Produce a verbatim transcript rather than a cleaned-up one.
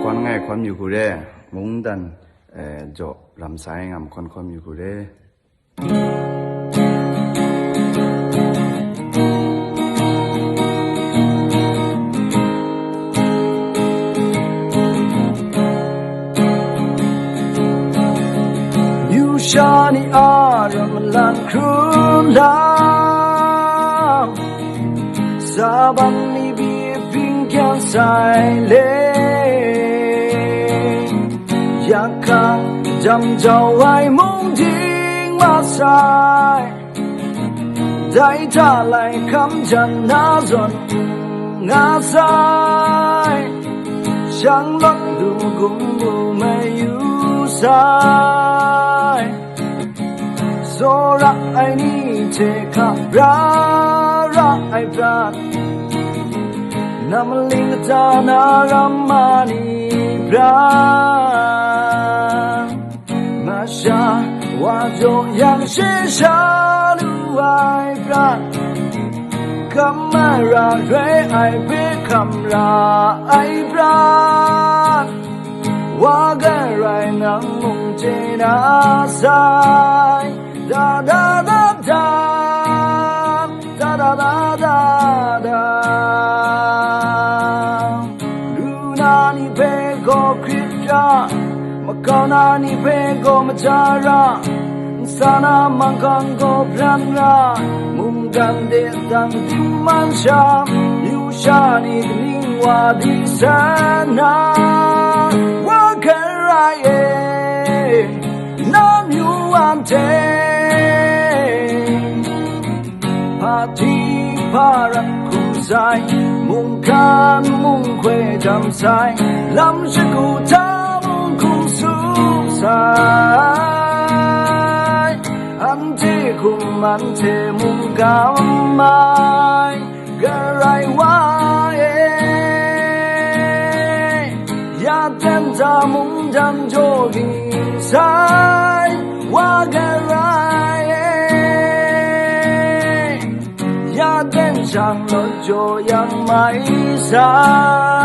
Hkawn ngai hkawn yu hku re, mungdan, eh, jaw ram sai ngam hkawn hkawn yu hku re. Yu sha ni a ram malang hkrun lam, sa bang ni bi bing kyan sai le. Yak hkang jam jau ai mung ding ma sai, dai hta lai hkam jan na zawn nga sai, shang lawt lu gum mu mai yu sai. Tsawra ai ni hte hkra ra ai prat, na maling kata na ram ma ni prat, masha wa jaw yang she sha lu ai prat, hkam mara re ai hpe hkam ra ai prat, wa garai nang mung chye na sai. Da da da da, da da da da da. Lu na ni hpe gaw hkrit ra, makau na ni hpe gaw maja ra, nsa na manghkang gaw bran ra, mungdan de dang tim man sha, yu sha ni kaning wa di san na, wa garai e, na myu wan hte, hpa hti hpa rat hku sai, mung hkan mung hkoi jam sai, lam shagu hta mung hkum su sai, anhte hkum anhte mung kam ai, garai wa e, ya ten hta mungdan jaw ging sai, wa garai e, ya ten shang lawt jaw yang mai sai.